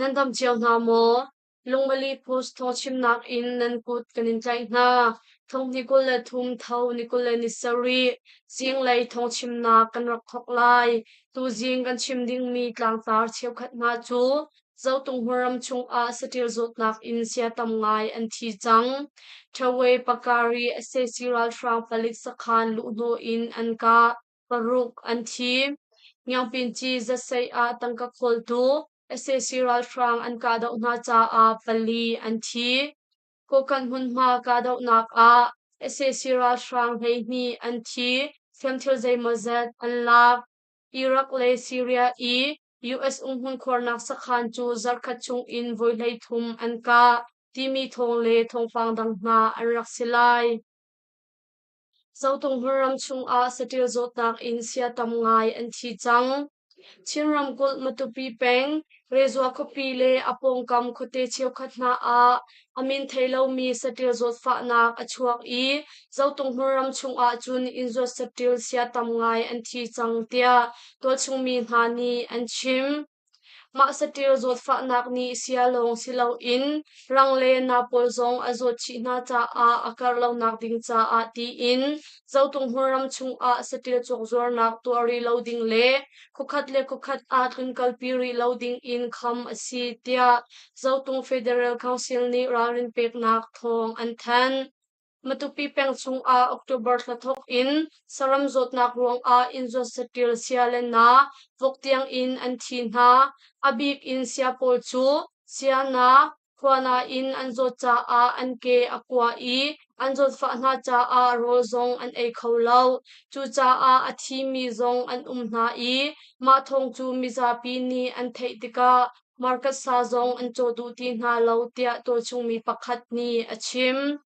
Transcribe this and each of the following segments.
Nan dam cio hna maw? Lungmali Post thawngchimnak in nan kut kan in tlaih hna. Thong ni 23 tho ni 27 zinglei thawngchimnak kan rak thawk lai. Tuzing kan chim dingmi tlangtar cheukhat hna cu Zotung hmunram chungah saṭil zawtnak in sia tam ngai an thi cang. Ṭhawe Pakari sac ralhrang palik sakhan luhhnawh in an kah. Paruk an thi. Ngiangpinci zatseih ah tangka khawltu sac ralhrang an kahdoh hna caah pali an thi. Kokanh hmunhma kahdohnak ah sac ralhrang 12 an thi. Hriamthil zeimawzat an lak. Iraq le Syria i US umhmun khuarnak sakhan cu zarhkhat chungin voi 33 an kah timi thawng le thawngpang dang hna an rak si lai. Zotung hmunram chungah saṭil zawtnak in sia tam ngai an thi cang. Chin ramkulh Matupi peng, Rezua khuapi le a pawngkam khuate cheukhat hna ah a min thei lomi saṭil zawtfahnak a chuak i Zotung hmunram chungah cun innzuat saṭil sia tam ngai an thi cang tiah tualchung mi hna nih an chim. Mah saṭil zawtfahnak nih sia lawng si loin rang le na pawl zong a zawt chih hna caah a karh lonak ding caah tiin Zotung hmunram chungah saṭil cawkzuarnak tuah rih lo ding le khuakhat le khuakhat ah tlunkalpi rih lo ding in kham a si tiah Zotung Federal Council nih ralrin peknak thawng an thanh. Matupi peng chungah October thla thawk in saram zawtnak ruangah innzuat saṭil sia le na, vok tiang in an thi hna. A bik in sia pawl cu sia na, khua na in an zawt caah an ke a kua i an zawtfah hna caah rawl zong an ei kho lo. Cucaah a thimi zong an um hna i mah thawng cu mizapi nih an theih tikah market sa zong an caw duh ti hna lo tiah tualchungmi pakhat nih a chim.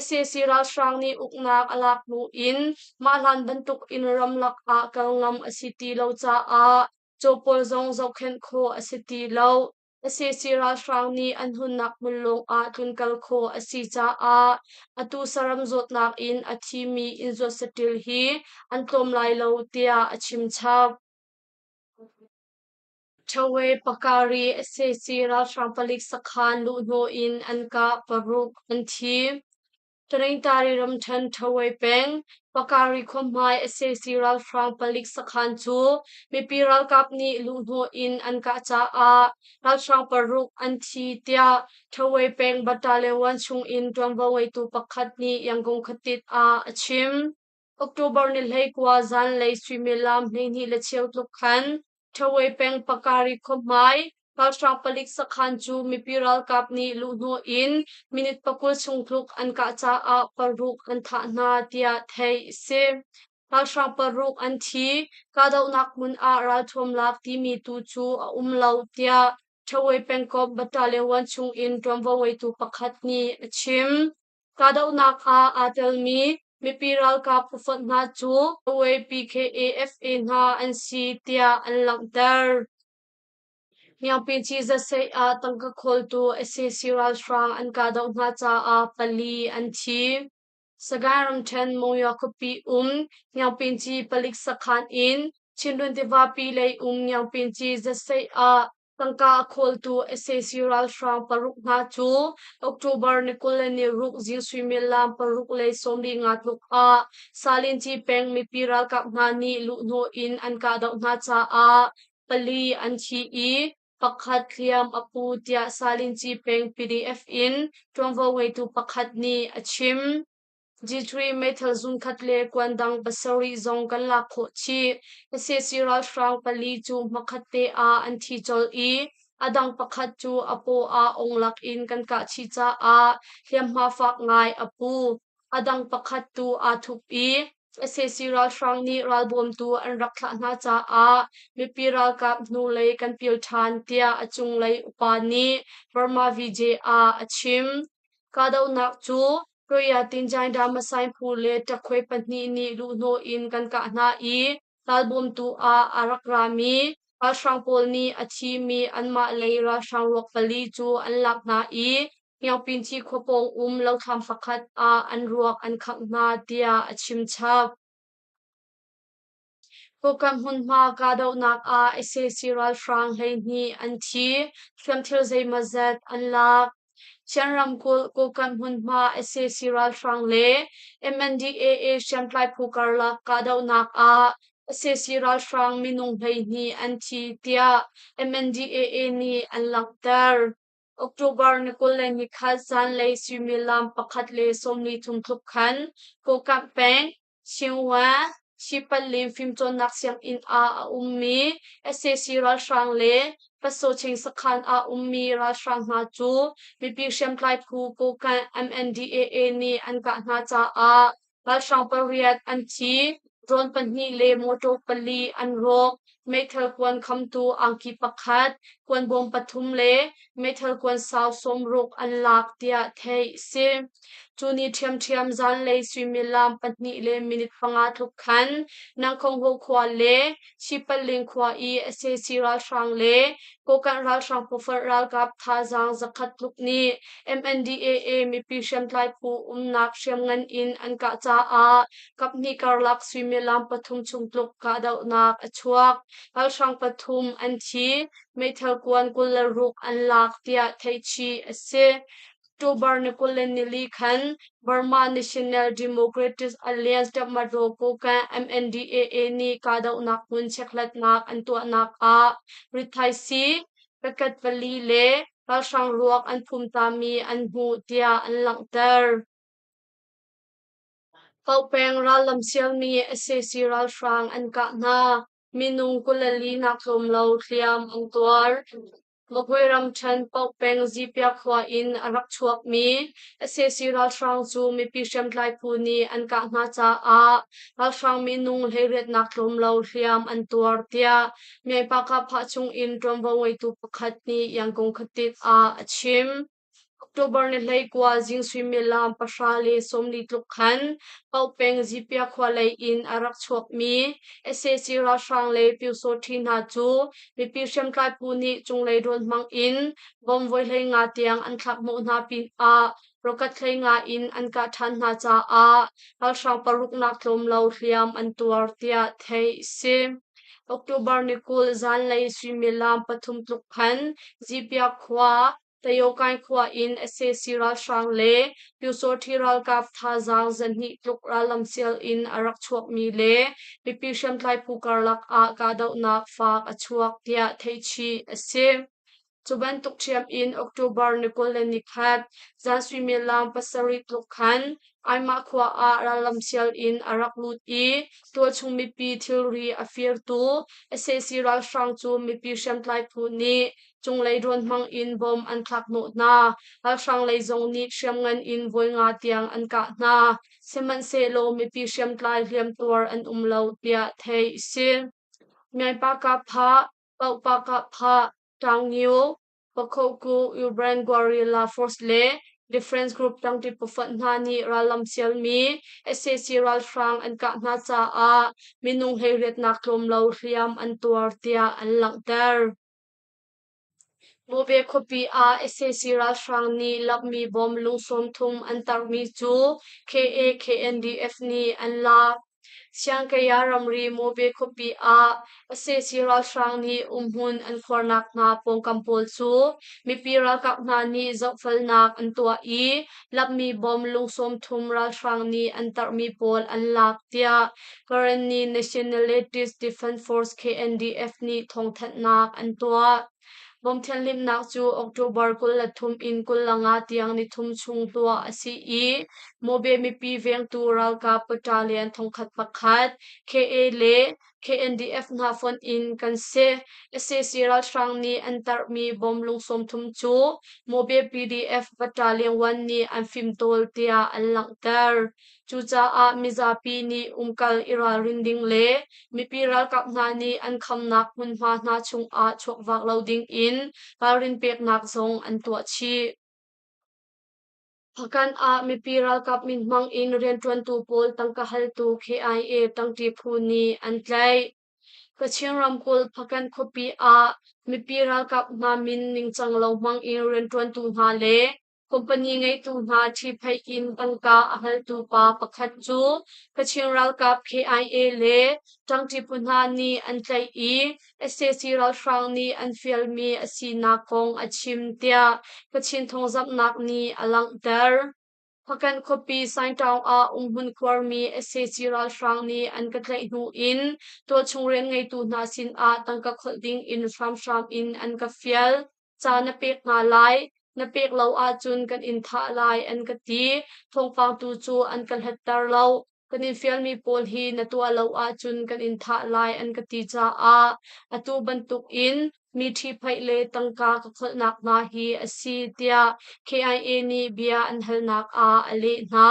Sac ralhrang nih uknak a lak hnu in mah hlan bantuk in ramlak ah kal ngam a si ti lo caah caw pawl zong zohkhenh khawh a si ti lo. Sac ralhrang nih an hunnak hmun lawng ah tlunkal khawh a si caah atu saram zawtnak in a thimi innzuat saṭil hi an tlawm lai lo tiah a chim chap. Ṭhawe Pakari sac ralhrang palik sakhan luhhnawh in an kah, paruk an thi. Taningtari ramṭhen Ṭhawe peng Pakari khuahmai sac ralhrang palik sakhan cu mipi ralkap nih luhhnawh in an kah caah ralhrang paruk an thi tiah Ṭhawe peng Battalion chungin ṭuanvo ngeitu pakhat nih Yangon khuatit ah a chim. October ni 19 zanlei suimilam 12 le cheu tluk khan Ṭhawe peng Pakari khuahmai ralhrang palik sakhan cu mipi ralkap nih luhhnawh in minute 20 chung tluk an kah caah paruk an thah hna tiah theih a si. Ralhrang paruk an thi. Kahdohnak hmun ah ralthuam lak timi tu cu a um lo tiah Ṭhawe pengkomh Battalion chungin ṭuanvo ngeitu pakhat nih a chim. Kahdohnak ah aa telmi mipi ralkap phufonh hna cu PKAFA hna an si tiah an langhter. Ngiangpinci zatseih ah tangka khawltu sac ralhrang an kahdoh hna caah pali an thi. Sagaing ramṭhen Monywa khuapi um Ngiangpinci palik sakhan in Chindwin tivapi lei um Ngiangpinci zatseih ah Tangka a khawltu sac ralhrang paruk hna cu October ni 26 zing suimilam 6:45 tluk ah Salinci peng mipi ralkap hna nih luhhnawh in an kahdoh hna caah pali an thi i pakhat hliam a pu tiah Salinci peng PDF in ṭuanvo ngeitu pakhat nih a chim. G3 meithal zungkhat le kuan dang pasarih zong kan lak khawh chih. Sac ralhrang pali cu hmakhat te ah an thi colh i a dang pakhat cu a paw ah ong lak in kan kah chih caah hliamhma fak ngai a pu. A dang pakhat tu aa thup i sac ralhrang nih ralbawmtu an rak thlah hna caah mipi ralkap hnulei kan pil ṭhan tiah a cunglei upa nih Burma VJ ah a chim. Kahdohnak cu Korea Tinjaing Damasain phu le ṭakhuai pahnih nih luhhnawh in kan kah hna i ralbawmtu ah a rak rami ralhrang pawl nih a thimi anmah lei ralhrang ruak pali cu an lak hna i Hniangpinci khua pawng um lothlam pakhat ah an ruak an khangh hna tiah a chim chap. Kokam hmunhma kahdohnak ah sac ralhrang 12 an thi, hriamthil zeimawzat an lak. Chin ramkulh Kokam hmunhma sac ralhrang le MNDAA hriamtlai phu karlak kahdohnak ah sac ralhrang minung 12 an thi tiah MNDAA nih an langhter. October ni 21 zanlei suimilam 1:43 tluk khan Kokam peng Tsinghua Shipalin fimcawnnak sianginn ah a ummi sac ralhrang le Pasoching sakhan ah ummi ralhrang hna cu mipi hriamtlai phu Kokanh MNDAA nih an kah hna caah ralhrang pariat an thi, drone pahnih le motor pali an rawk, meithal kuan khamtu angki pakhat, kuanbawm pathum le meithal kuan sau 60 an lak tiah theih a si. Cu ni ṭhiamṭhiam zanlei suimilam 2:05 tluk khan Nangkhongho khua le Shipalling khua i sac ralhrang le Kokanh ralhrang phufonh ralkap thazaang 100 tluk nih MNDAA mipi hriamtlai phu umnak hriamngan in an kah caah kaphnih karlak suimilam pathum chung tluk kahdohnak a chuak. Ralhrang pathum an thi, meithal kuan 26 an lak tiah theihchih a si. October ni 24 khan Burma National Democratic Alliance Tatmadaw Kokanh MNDAA nih kahdohnak hmun chekhlatnak an tuahnak ah rithaisii packet pali le ralhrang ruak an phumtami an hmuh tiah an langhter. Paukpeng rallam sialmi sac ralhrang an kah hna. Minung 24 nak tlawm lo hliam an tuar. Magwe ramṭhen Paukpeng Zipia khua in a rak chuakmi sac ralhrang cu mipi hriamtlai phu nih an kah hna caah ralhrang minung 18 nak tlawm lo hliam an tuar tiah Myaing-Pah-Kah-Phah chungin ṭuanvo ngeitu pakhat nih Yangon khuatit ah a chim. October ni 19 zing suimilam 10:40 tluk khan Paukpeng Zipia khua lei in a rak chuakmi sac ralhrang le Pyusawṭhi hna cu mipi hriamtlai phu nih cunglei rawn hmang in bomb voi 15 tiang an thlak hnawh hna pinah rocket 15 in an kah ṭhan hna caah ralhrang paruknak tlawm lo hliam an tuar tiah theih a si. October ni 20 zanlei suimilam 3 tluk khan Zipia khua Tayokai khua in sac ralhrang le Pyusawṭhi ralkap thazaang 200 tluk rallam sial in a rak chuakmi le mipi hriamtlai phu karlak ah kahdohnak faak a chuak tiah theihchih a si. Cu bantuk ṭhiam in October ni 21 zan suimilam 7 tluk khan Aimah khua ah rallam sial in a rak lut i tualchung mipi thilri a firtu sac ralhrang cu mipi hriamtlai phu nih cunglei drone hmang in bom an thlak hnawh hna. Ralhrang lei zong nih hriamngan in voi nga tiang an kah hna. Sihmanhsehlaw mipi hriamtlai hliamtuar an um lo tiah theih a si. Myanpa Kahphah, Paukpa Kahphah, Taungyo, Pakhoku Urban Guerrilla Force le Defense Group tangṭi pafonh hna nih rallam sialmi sac ralhrang an kah hna caah minung 18 nak tlawm lo hliam an tuar tiah an langhter. Mawbe khuapi ah sac ralhrang nih lakmi bom lung 30 an tarmi cu KA-KNDF nih an lak. Siangkaya ramri Mawbe khuapi ah sac ralhrang nih umhmun an khuarnak hna pawngkam pawl cu mipi ralkap hna nih zohfelnak an tuah i lakmi bom lung 30 ralhrang nih an tarmi pawl an lak tiah Karenni Nationalities Defense Force KNDF nih thawngthanhnak an tuah. Bom thianhhlimhnak cu October 23 in 25 tiang nithum chung tuah a si i Mobe mipi vengtu ralkap battalion 1001 KA le KNDF hna fonh in kan si. Sac ralhrang nih an tarhmi bom lung 30 cu Mobe PDF battalion 1 nih an fimtawl tiah an langhter. Cucaah mizapi nih umkal i ralrin ding le mipi ralkap hna nih an khamnak hmunhma hna chungah chuakvak lo dingin ralrin peknak zong an tuah chih. Hpakant ah mipi ralkap min hmang in rianṭuantu pawl tangka haltu KIA ṭangṭi phu nih an tlaih. Kachin ramkulh Hpakant khuapi ah mipi ralkap hna min ningcang lo hmang in rianṭuantu hna le Company ngeitu hna ṭhiphaih in tangka a haltu pa pakhat cu Kachin ralkap KIA le ṭangṭi phu hna nih an tlaih i sac ralhrang nih an fialmi a sinak kong a chim tiah Kachin thawngzamhnak nih a langhter. Hpakant khuapi Saingtaung ah umhmun khuarmi sac ralhrang nih an ka tlaih hnu in tualchung rianngeitu hna sinah tangka kholh ding in hramhram in an ka fial. Ca na pek hna lai, na pek lo ahcun kan in thah lai an ka ti. Thawngpang tu cu an ka hlatter lo. Kan in fialmi pawl hi na tuah lo ahcun kan in thah lai an ka ti caah atu bantuk in mi ṭhiphaih le tangka ka kholhnak hna hi a si tiah KIA nih bia an halnak ah a leh hna.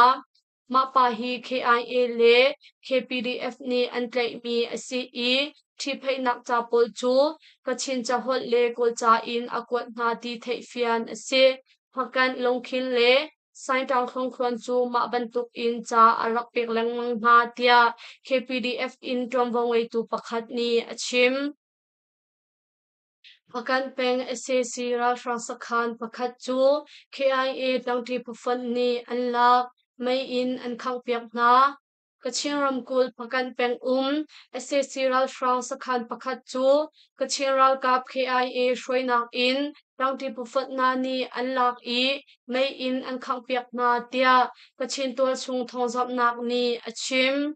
Mah pa hi KIA le KPDF nih an tlaihmi a si i ṭhiphaihnak ca pawl cu Kachin caholh le Kawlca in a kuat hna ti theihfian a si. Hpakant lungkhin le Saingṭang Hlawngthluan cu mah bantuk in ca a rak pek lengmang hna tiah KPDF in ṭuanvo ngeitu pakhat nih a chim. Hpakant peng sac ralhrang sakhan pakhat cu KIA ṭangṭi phufonh nih an lak, mei in an khanghpiak hna. Kachin ramkulh Hpakant peng um sac ralhrang sakhan pakhat cu Kachin ralkap KIA hruainak in ṭangṭi phufonh hna nih an lak i mei in an khanghpiak hna tiah Kachin tualchung thawngzamhnak nih a chim.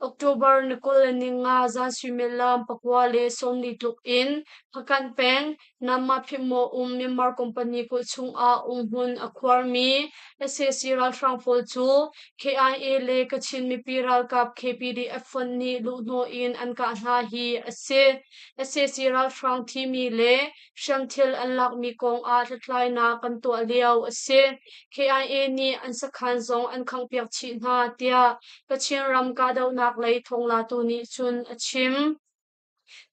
October ni 25 zan suimilam 9:40 tluk in Hpakant peng Namma-Phitmaw um Myanmar company kulh chungah umhmun a khuarmi sac ralhrang pawl cu KIA le Kachin mipi ralkap KPDF fonh nih luhhnawh in an kah hna hi a si. Sac ralhrang thimi le hriamthil an lakmi kong ah hlathlainak kan tuah lio a si. KIA nih an sakhan zong an khanghpiak chih hna tiah Kachin ram kahdohnak lei thawnglatu nih cun a chim.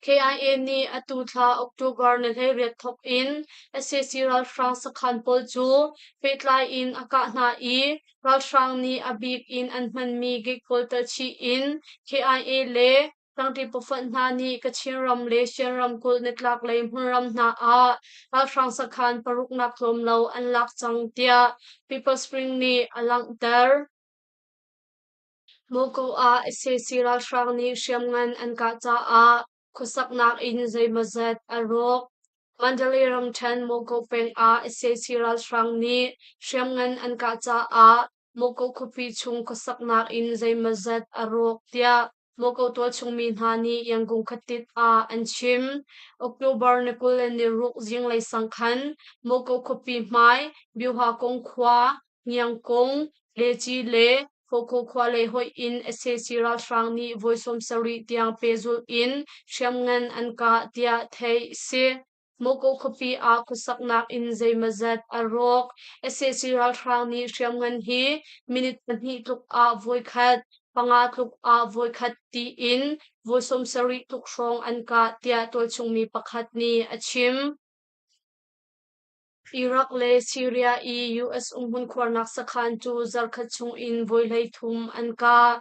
KIA nih atu thla October ni 18 thawk in sac ralhrang sakhan pawl cu pehtlai in a kah hna i ralhrang nih a bik in an hmanmi gig pawl telchih in KIA le Tangṭi pawfonh hna nih Kachin ram le Shan ramkulh nitlaklei hmunram hna ah ralhrang sakhan paruknak tlawm lo an lak cang tiah People Spring nih a langhter. Moko ah sac ralhrang nih hriamngan an kah caah khuasaknak inn zeimawzat a rawk. Mandalay ramṭhen Moko peng ah sac ralhrang nih hriamngan an kah caah Moko khuapi chung khuasaknak inn zeimawzat a rawk tiah Moko tualchung mi hna nih Yangon khuatit ah an chim. October ni 26 zinglei sang khan Moko khuapi hmai Byuhakong khua Ngiangkung, Leci le Hawkhaw khua lei hoih in sac ralhrang nih voi 70 tiang pehzulh in hriamngan an kah tiah theih a si. Moko khuapi ah khuasaknak inn zeimawzat a rawk. Sac ralhrang nih hriamngan hi minute 2 tluk ah voikhat, 5 tluk ah voikhat tiin voi 70 tluk hrawng an kah tiah tualchung mi pakhat nih a chim. Iraq le Syria i US umhmun khuarnak sakhan cu zarkhat chung in voi 33 an kah.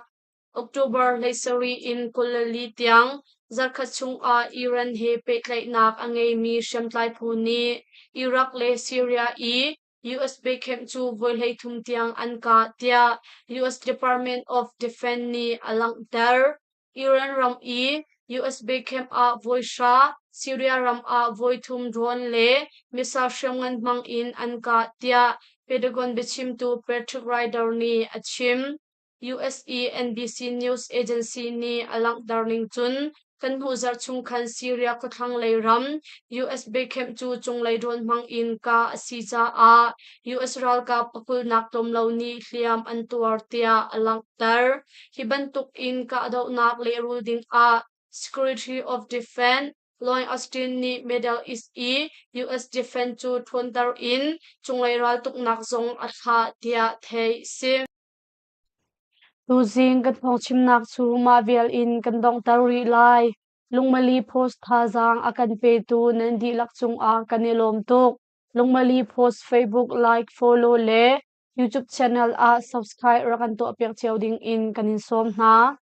October 17 in 24 tiang zarkhat chungah Iran he pehtlaihnak a ngeimi hriamtlai phu nih Iraq le Syria i US biakhiamh cu voi 33 tiang an kah tiah US Department of Defense nih a langhter. Iran ram i US camp ah voi hra, Syria ram ah voi thum drone le missile hriamngan hmang in an kah tiah Pentagon biachimtu Patrick Ryder nih a chim. US i NBC News Agency nih a langhter ning cun kan hnu zarh chung khan Syria khuathlanglei ram US camp cu cunglei drone hmang in kah a si caah US ralkap pakulnak tlawm lo nih hliam an tuar tiah a langhter. Hi bantuk in kahdohnak lehrul dingah Secretary of Defense Lloyd Austin nih Middle East i US Defense cu ṭhawnter in cunglei raltuknak zong a thlah tiah theih a si. Tuzing kan thawngchimnak cu mah vial in kan donghter rih lai. Lungmali Post thazaang a kan petu nan dihlak cungah kan i lawm tuk. Lungmali Post Facebook like, follow le YouTube channel ah subscribe rak kan tuahpiak cio ding in kan in sawm hna.